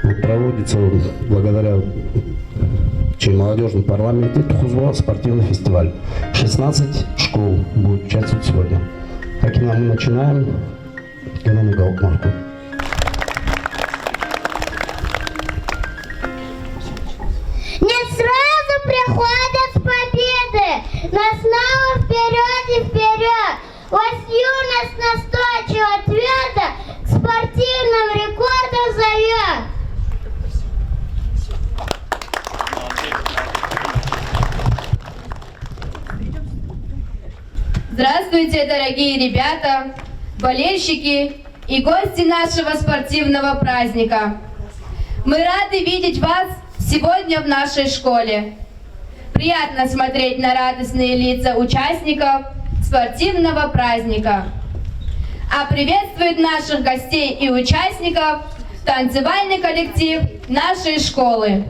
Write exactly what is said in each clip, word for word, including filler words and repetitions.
Вот проводится он благодаря, чем молодёжный парламент, и тухузва спортивный фестиваль. Шестнадцать школ будет участвовать сегодня. Так и нам мы начинаем. Экономика, марку. Не сразу приходят победы, но снова вперёд и вперёд. Вас юность настойчиво, твёрдо к спортивным рекордам зовёт. Здравствуйте, дорогие ребята, болельщики и гости нашего спортивного праздника! Мы рады видеть вас сегодня в нашей школе. Приятно смотреть на радостные лица участников спортивного праздника. А приветствует наших гостей и участников танцевальный коллектив нашей школы.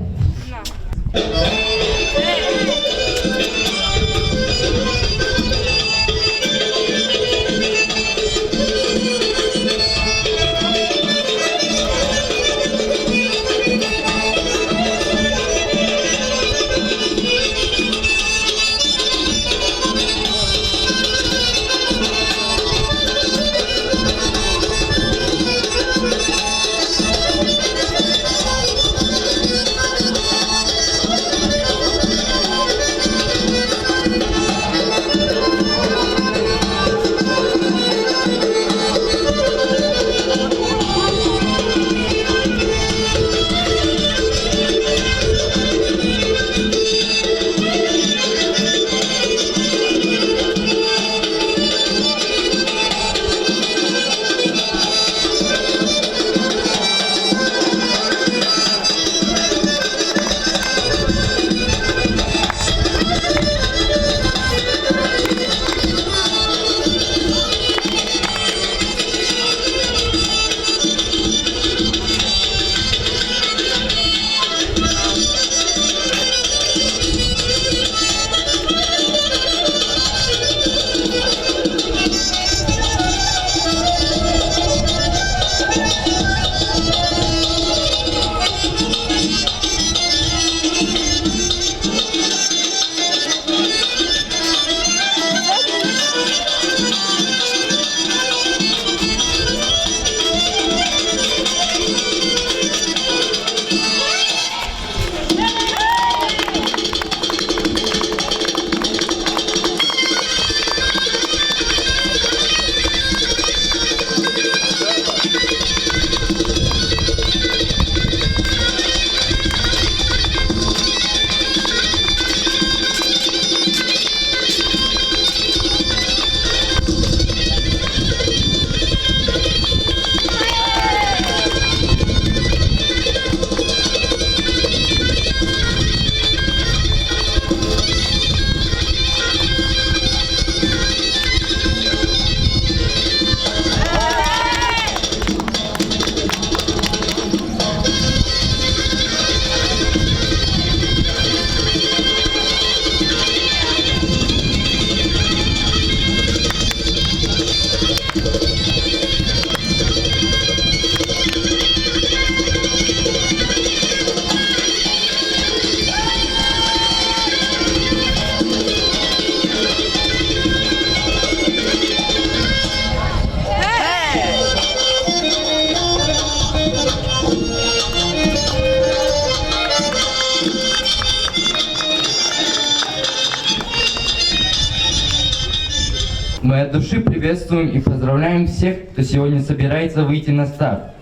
Мы от души приветствуем и поздравляем всех, кто сегодня собирается выйти на старт.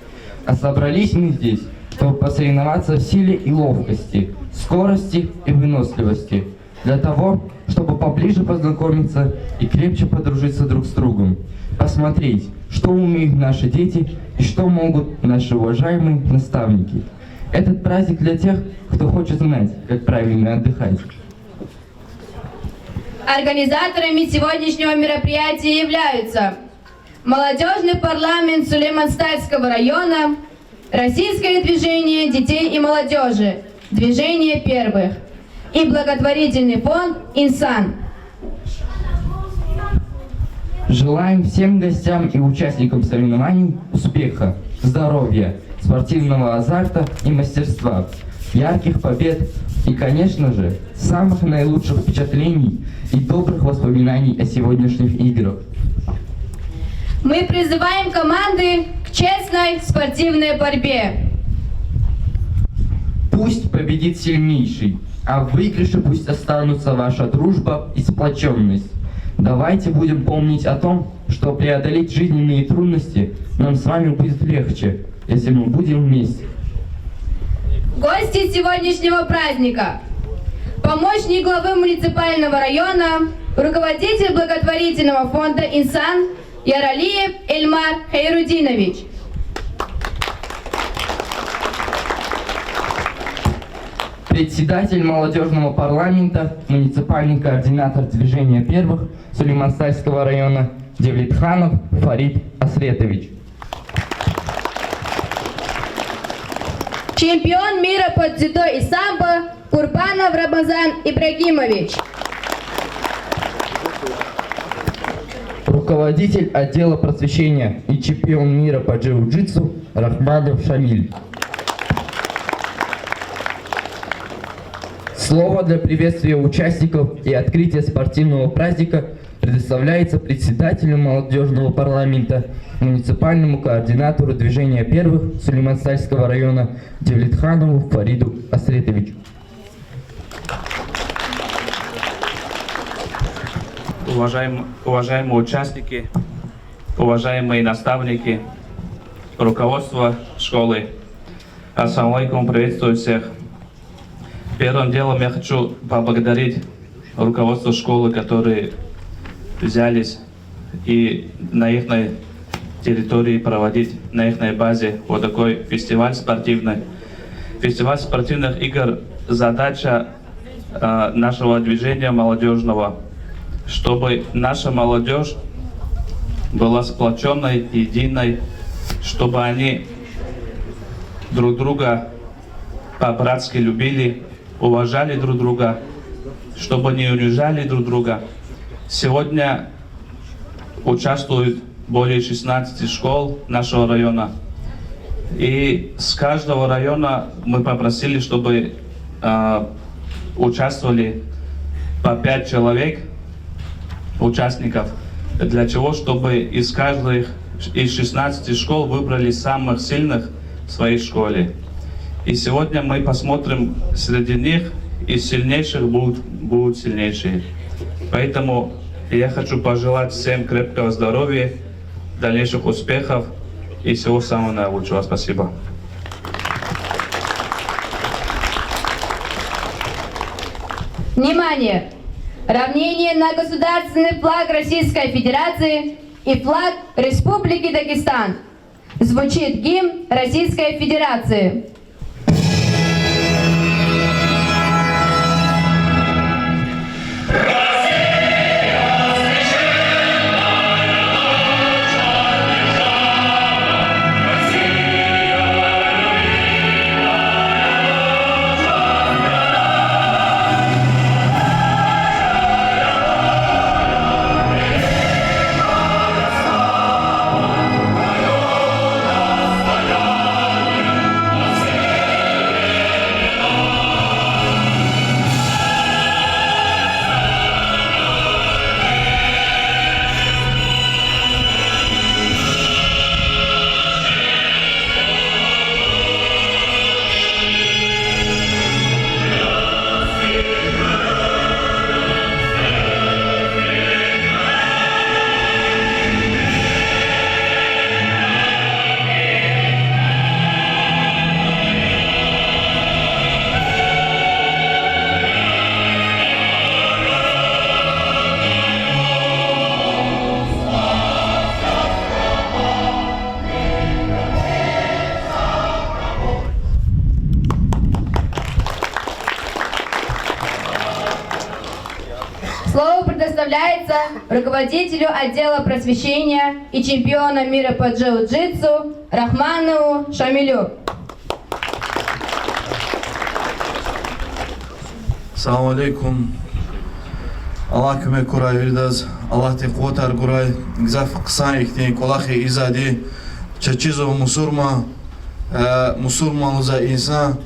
А собрались мы здесь, чтобы посоревноваться в силе и ловкости, скорости и выносливости, для того, чтобы поближе познакомиться и крепче подружиться друг с другом, посмотреть, что умеют наши дети и что могут наши уважаемые наставники. Этот праздник для тех, кто хочет знать, как правильно отдыхать. Организаторами сегодняшнего мероприятия являются Молодёжный парламент Сулейман-Стальского района, Российское движение детей и молодёжи, Движение первых и благотворительный фонд «Инсан». Желаем всем гостям и участникам соревнований успеха, здоровья, спортивного азарта и мастерства, ярких побед и, конечно же, самых наилучших впечатлений и добрых воспоминаний о сегодняшних играх. Мы призываем команды к честной спортивной борьбе. Пусть победит сильнейший, а в выигрыше пусть останутся ваша дружба и сплочённость. Давайте будем помнить о том, что преодолеть жизненные трудности нам с вами будет легче, если мы будем вместе. Гости сегодняшнего праздника. Помощник главы муниципального района, руководитель благотворительного фонда «Инсан» Яралиев Эльмар Хайрудинович. Председатель молодёжного парламента, муниципальный координатор Движения первых Сулейман-Стальского района Девлетханов Фарид Асретович. Чемпион мира по дзюдо и самбо Курбанов Рамазан Ибрагимович. Руководитель отдела просвещения и чемпион мира по джиу-джитсу Рахманов Шамиль. Слово для приветствия участников и открытия спортивного праздника предоставляется председателю молодёжного парламента, муниципальному координатору Движения первых Сулейман-Стальского района Девлетханову Фариду Асретовичу. Уважаем-, уважаемые участники, уважаемые наставники, руководство школы, ассаламу алейкум, приветствую всех. Первым делом я хочу поблагодарить руководство школы, которые взялись и на ихней территории проводить, на ихней базе вот такой фестиваль спортивный. Фестиваль спортивных игр, задача, э, нашего движения молодёжного, чтобы наша молодёжь была сплочённой, единой, чтобы они друг друга по-братски любили, уважали друг друга, чтобы не унижали друг друга. Сегодня участвуют более шестнадцати школ нашего района. И с каждого района мы попросили, чтобы, а, участвовали по пять человек, участников. Для чего? Чтобы из каждых, из шестнадцати школ выбрали самых сильных в своей школе. И сегодня мы посмотрим среди них, из сильнейших будут, будут сильнейшие. Поэтому я хочу пожелать всем крепкого здоровья, дальнейших успехов и всего самого наилучшего. Спасибо. Внимание! Равнение на государственный флаг Российской Федерации и флаг Республики Дагестан. Звучит гимн Российской Федерации. Слово предоставляется руководителю отдела просвещения и чемпиона мира по джиу-джитсу Рахманову Шамилю. Салам алейкум. Аллагь куьмек гурай виридаз, Аллагьди къуватар гурай, гзаф хъсан ихьтин кӀвалах ийизвайди. Чаз чизва мусурман Э, мусурман лугьузвай инсан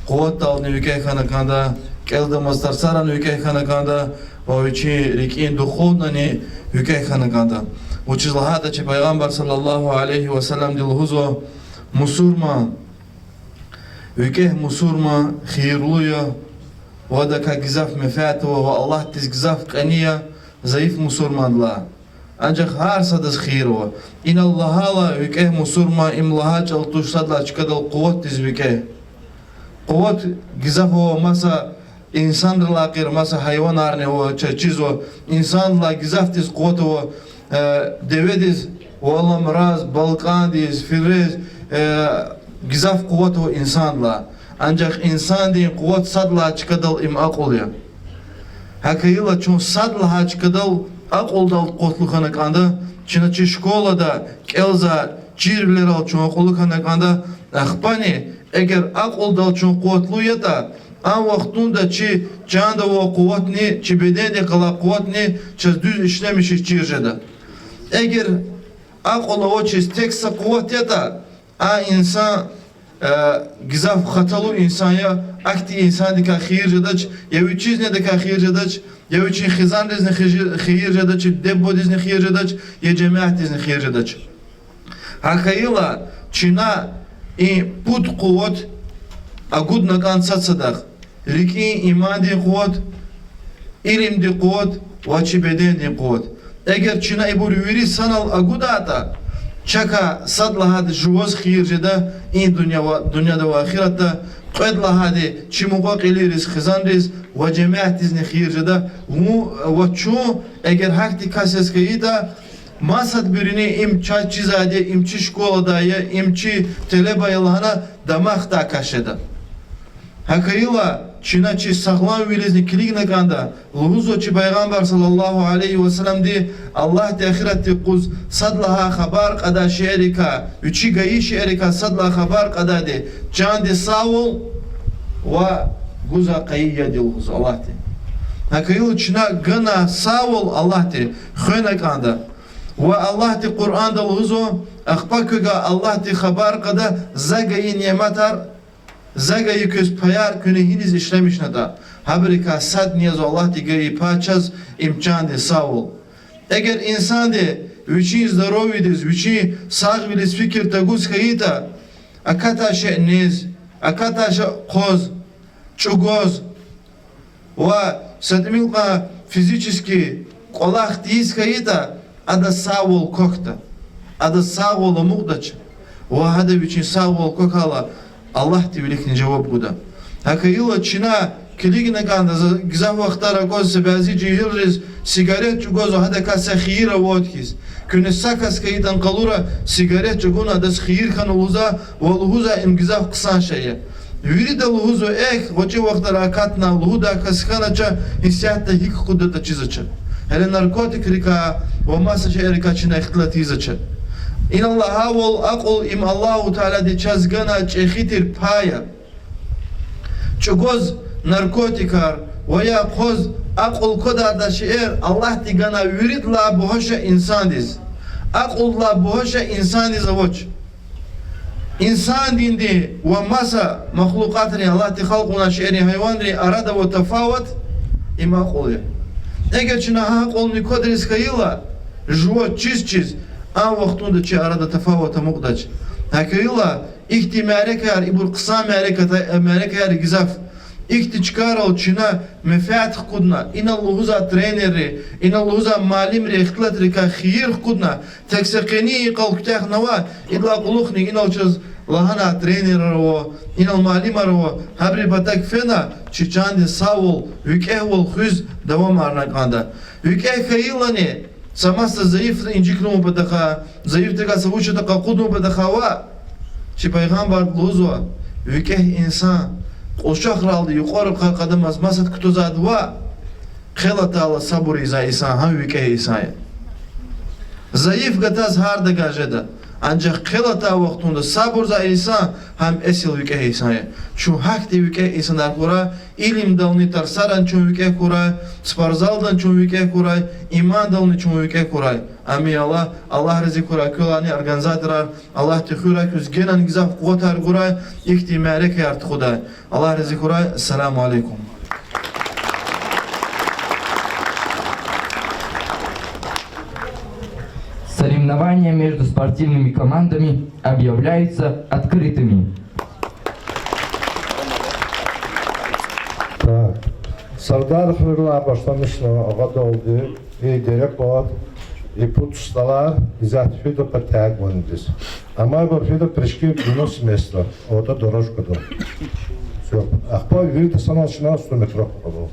къуватдални викӀегь хьана кӀанда, кӀелдамаз тарсарани викӀегь хьана кӀанда, ва вичин рикӀин духовнани викӀегь хьана кӀанда. Вучиз лагьайтӀа чи Пайгъамбар صلى الله عليه وسلمди лугьузва: мусурман, викӀегь мусурман хийирлу я, ва адакай гзаф менфят ава, ва Аллагьдиз гзаф кӀани я зайиф мусурмандилай. Анжах гьар садаз хийир ава. Инал лагьайла, викӀегь мусурман, им лагьай чӀал туш, садлагьай чкадал къуватдиз викӀегь. Къуват гзаф ава маса инсанрилай гъейри, маса гьайванарни ава, чаз чизва. Инсандилай гзафдиз къуват ава, э, деведиз, валламраз, балкӀандиз, фирез, э, гзаф къуват ава инсандилай. Анжах инсандин къуват садлагьай чкадал им акьул я. ГьакӀ хьайила чун садлагьай чкадал акьулдал къуватлу хьана кӀанда, чна чи школада кӀелзавай чирвилерал чун акьуллу хьана кӀанда, ахпани эгер акьулдал чун къуватлу ятӀа, а вахтунда чи чанда авай къуватни, чи бедендихъ галай къуватни чаз дуьз ишлемишиз чир жеда. Эгер акьул авачиз тек са къуват ятӀа, а инсан, э, гзаф хаталу инсан я, ахьтин инсандикай хийир жедач, я вичиз недакай хийир жедач, я вичин хизанризни хижи-, хийир жедач, диде-бубадизни хийир жедач, я жемятдизни хийир жедач. ГьакӀ хьайила чна и пуд къуват агудна кӀанда сад-садахъ: рикӀин имандин къуват, илимдин къуват ва чи бедендин къуват. Эгер чна ибур вири санал агудайтӀа, чакай сад лагьайди жуваз хийир жеда и дуьнья ва, дуьньяда ва ахиратда, кьвед лагьайди чи мукьва-кьилийриз, хизанриз ва жемятдизни хийир жеда. Ву-, ва чун эгер гьахьтин кас яз хьайитӀа, масадбуру им чаз чизвайди я, им чи школадай я, им чи телебай я лагьана дамахдай кас жеда. ГьакӀ хьайила чна чи сагъламвилизни килигна кӀанда, лугьузва чи Пайгъамбар صلى الله عليه وسلمди: Аллагьди ахиратдин юкъуз сад лагьай хабар кьадай шейэрикай, вичи гайи шейэрикай сад лагьай хабар кьадайди чандин сагъвал ва гузвай къайи яд я, лугьузва Аллагьди. ГьакӀ хьайила чна ганвай сагъвал Аллагьди хвена кӀанда. Ва Аллагьди Къуръанда лугьузва: ахпа квевай Аллагьди хабар кьада За гайи ниматар, За гайи квез паяр куьне гьиниз ишлемишнатӀа. Гьабурукай садни язва Аллагьди гайи пай чаз, им чандин сагъвал. Эгер инсанди вичин здоровьедиз, вичин сагъвилиз фикир тагуз хьайитӀа, акатай шей нез, акатай шей хъваз, чӀугваз, ва са тӀимил кьван физически кӀвалах тийиз хьайитӀа, адаз сагъвал квахьда, адаз сагъвал амукьдач, ва гьада вичин сагъвал квахьайла, Аллагьдин виликни жаваб гуда. ГьакӀ хьайила чна килигна кӀанда, за-, гзаф вахтар аквазва са бязи жегьилриз сигарет чӀугвазва, гьадакай са хийир авайд хьиз. Куьне са кас хьайитӀани къалура сигарет чӀугуна, адаз хийир хьана лугьузва ва лугьузва им гзаф хъсан шей я. Вирида лугьузва: эхь, гъвечӀи вахтара акатна, лугьудай кас хьанача, гьисятда гьикӀ хкудатӀа чизвач. Гьеле наркотикрикай ва маса шейэрикай чна ихтилат ийизвач. Инал лагьайвал, акьул им Аллагьу Таалади чаз ганвай чӀехи тир пай я. ЧӀугваз наркотикар ва я хъваз акьул квадайдай шейэр Аллагьди ганвай виридалай бугьа шей инсандиз. Акьулдилай бугьа шей инсандиз авач. Инсандинди ва маса махлукьатрин, Аллагьди халкь авунвай шейэрин, гьайванрин арада авай тафават им акьул я. Эгер чна гьа акьулни квадриз хьайила, жува чиз-чиз, а вахтунда чи арада тафават амукьдач. ГьакӀ хьайила ихьтин мярекатар, ибур хъсан мяреката-, мярекатар гзаф. Ихьтин чкайрал чна менфят хкудна, инал лугьузвай тренерри, инал лугьузвай муаллимри ихтилатрикай хийир хкудна, тек са къенин йикъал куьтягьнава, идалай кьулухъни инал чаз лагьана тренерар ава, инал муаллимар ава, гьабурун патав фена, чи чандин сагъвал, викӀегьвал хуьз давамарна кӀанда. ВикӀегь хьайилани, са маса зайиф инжиклун патахъай, зайифдикай са вуч ятӀа къакъудун патахъай ваъ, чи Пайгъамбарди лугьузва: викӀегь инсан кьушахралди юкьвара къа-, къадамаз масад кутазвайди ваъ, хъел атайла сабур ийизвай инсан гьам викӀегь инсан я. Зайиф гатаз гьардакай жеда. Анжах хъел атай вахтунда сабурзавай инсан гьам эсил викӀегь инсан я. Чун гьахьтин викӀегь инсанар хьурай, илимдални тарсарани чун викӀегь хьурай, спортзалдани чун викӀегь хьурай, имандални чун викӀегь хьурай. Амин, Аллагь, Аллагь рази хьурай квелайни организаторар, Аллагьди хуьрай квез генани гзаф къуватар гурай, ихьтин мярекатар тухудай. Аллагь рази хьурай. Ассаламу алейкум. Соревнования между спортивными командами объявляются открытыми. Так. Сардар хуьрелай башламишна агъадалди, и дерекъад, и пуд столар изат фида патягвандиз. Амайбур фида прыжки в длину с места. Отда дорожкада. Всё. Ахпа вирида санал чна сто метров къведалда.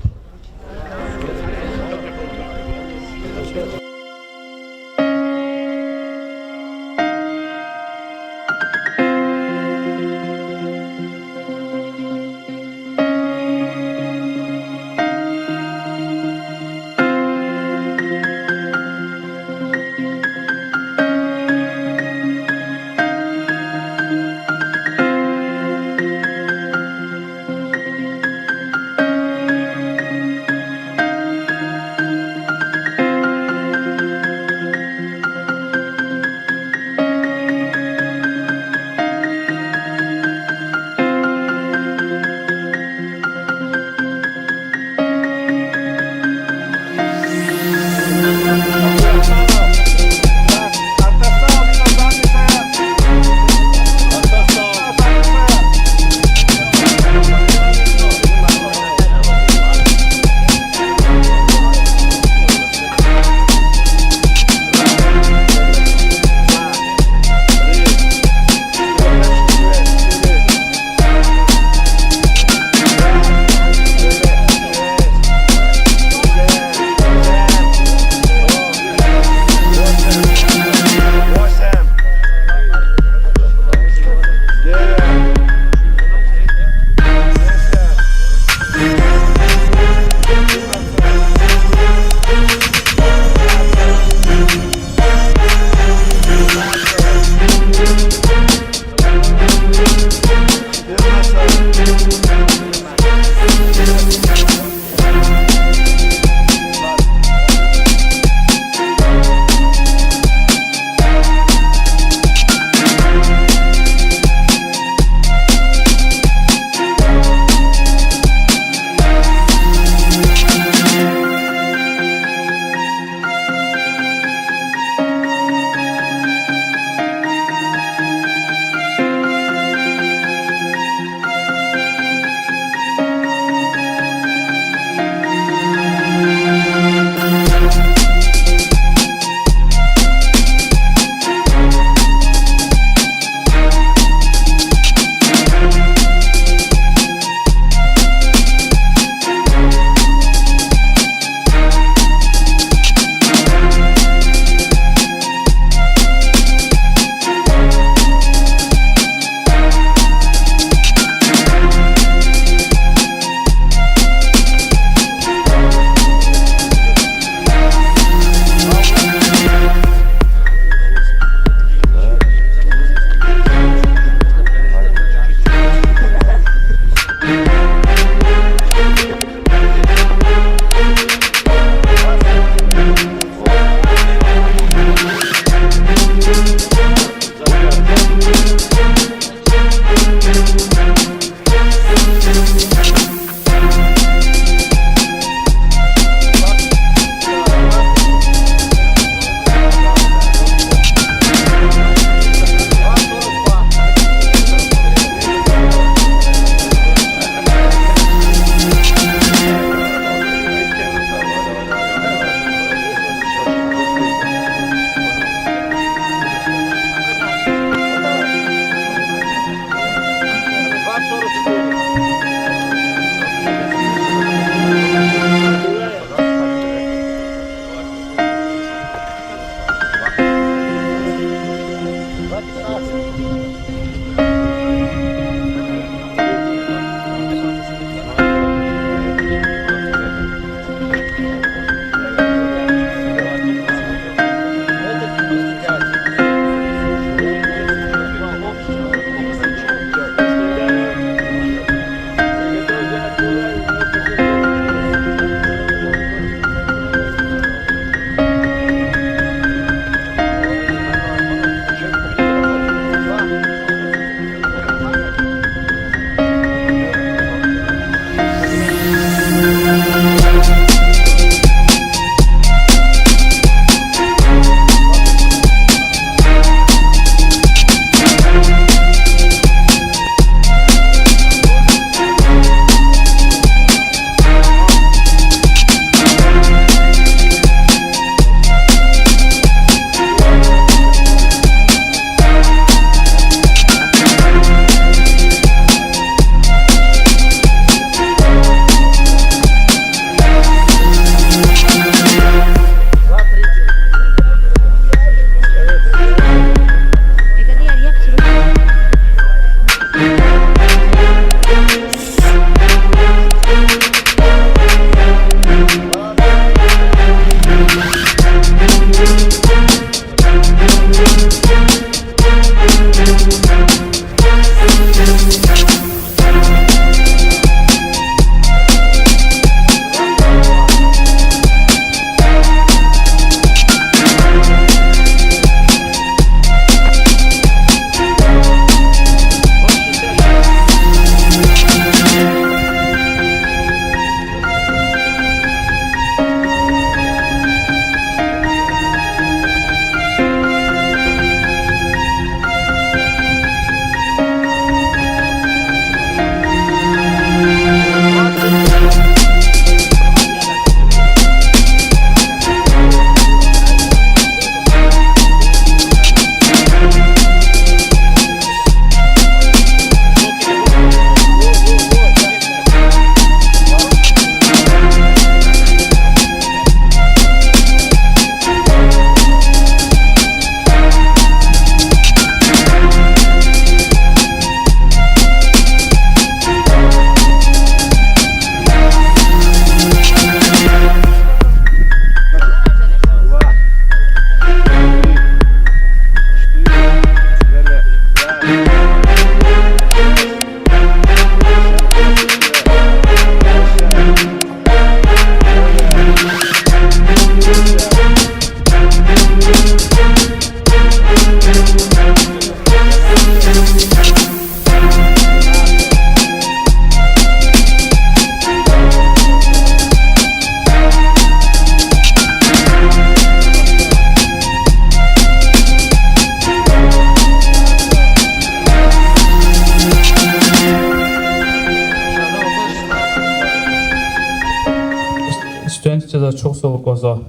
Зо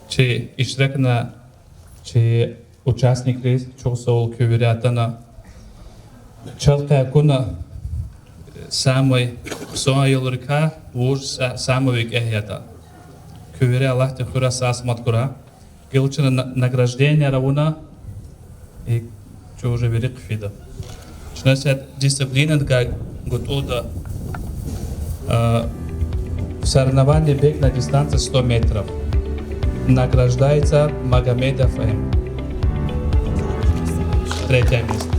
чи иштиракна, чи участникриз чухсагъул, куь вири атана. Чал къе акуна, самый хъсан аялрикай вуж са-, самый викӀегь ятӀа. Куь вири Аллагьди хуьрай сагъ-саламат хьурай. Гила чна на-, награжденияр авуна, и чун уже вири хъфида. Чна са дисциплинадикай гатӀунда, а, соревнование бег на дистанции сто метров. Награждается Магомедов М. Третье место.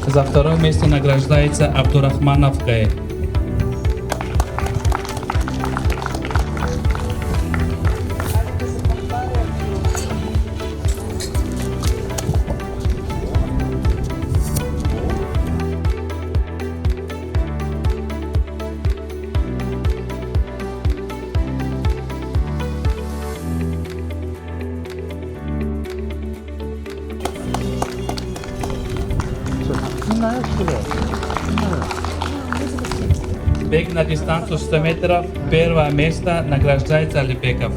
За второе место награждается Абдурахманов Г. Бег на дистанцию сто метров. Первое место награждается Алибеков.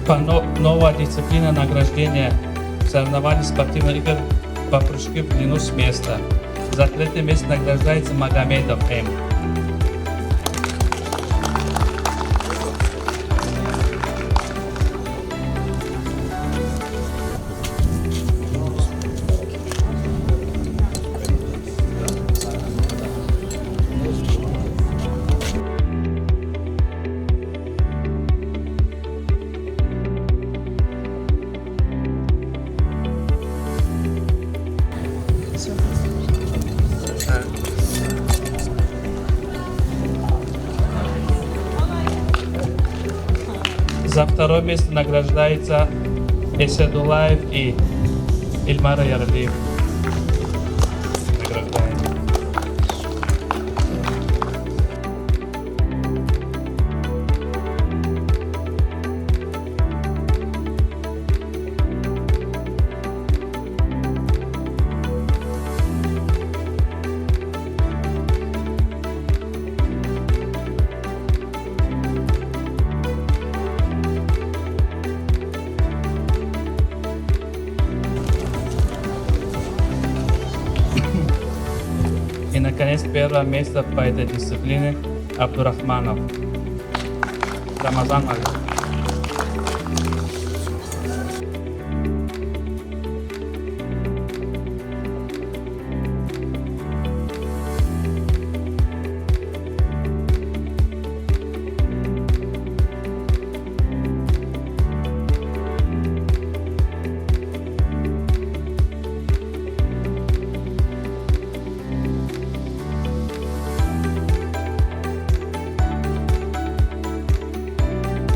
По но-, новая дисциплина награждения соревнований спортивных игр по прыжки в длину с места. За третье место награждается Магомедов М. За второе место награждается Эсадуллаев И. Ильмара Яралиев. Награждаем. И, наконец, первое место по этой дисциплине Абдурахманов Рамазан Али.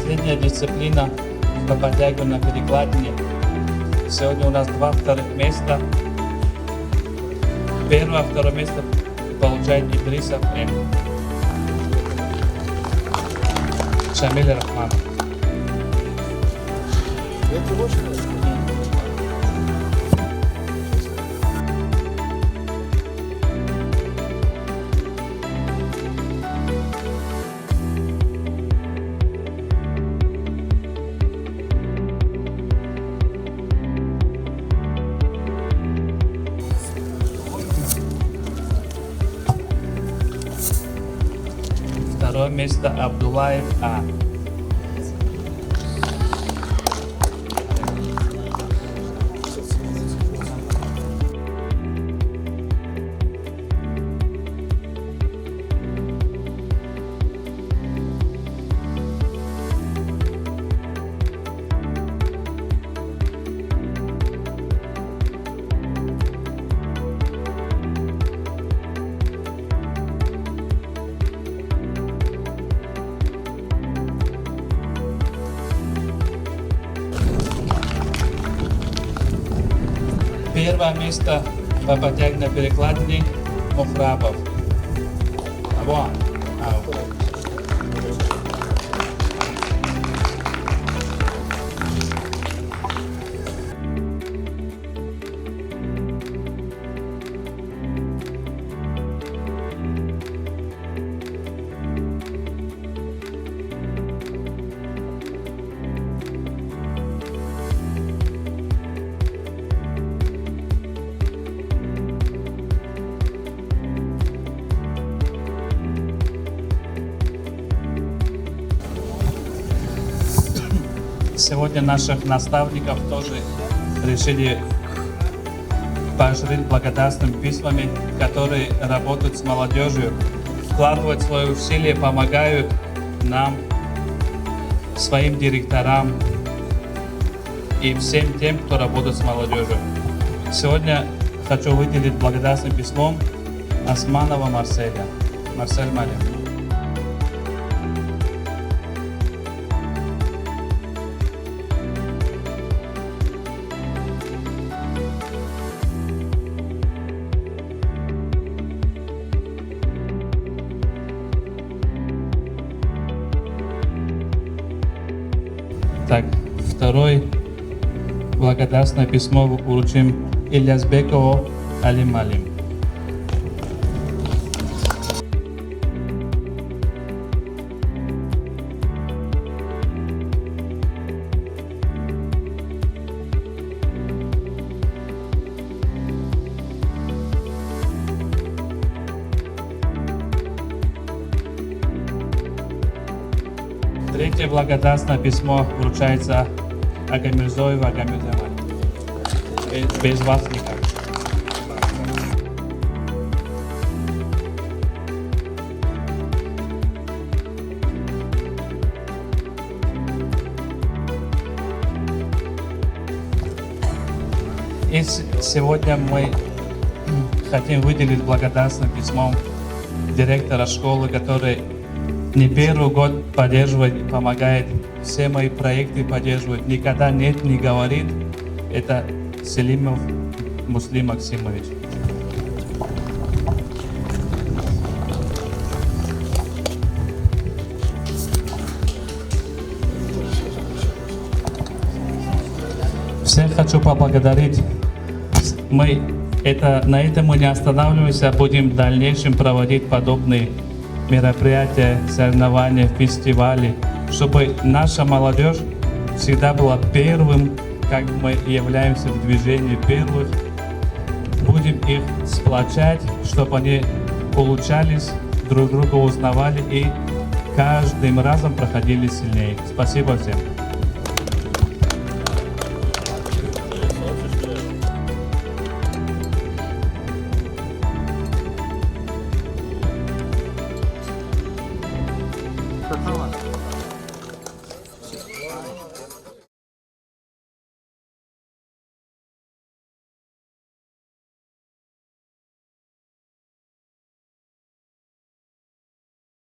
Средняя дисциплина по подтягиванию на перекладине. Сегодня у нас два вторых места. Первое, второе место получает Идрисов М. Шамиль Рахманов. Второе Место Абдуллаев А. Первое место по подтягиванию перекладины Мухрабов. Або. Ау. Сегодня наших наставников тоже решили поощрить благодарственными письмами, которые работают с молодёжью, вкладывают свои усилия, помогают нам, своим директорам и всем тем, кто работает с молодёжью. Сегодня хочу выделить благодарственным письмом Османова Марселя. Марсель, муаллим. Так, второй благодарственное письмо вручим Ильязбекову Али, муаллим. Третье благодарственное письмо вручается Агамирзоеву Агамирзоеву. Без, без вас никак. И с-, сегодня мы хотим выделить благодарственным письмом директора школы, который не первый год поддерживает, помогает, все мои проекты поддерживает, никогда нет не говорит. Это Селимов Муслим Максимович. Всех хочу поблагодарить. Мы это, на этом мы не останавливаемся, будем в дальнейшем проводить подобные мероприятия, соревнования, фестивали, чтобы наша молодёжь всегда была первым, как мы являемся в движении первых. Будем их сплочать, чтобы они улучшались, друг друга узнавали и каждым разом проходили сильнее. Спасибо всем.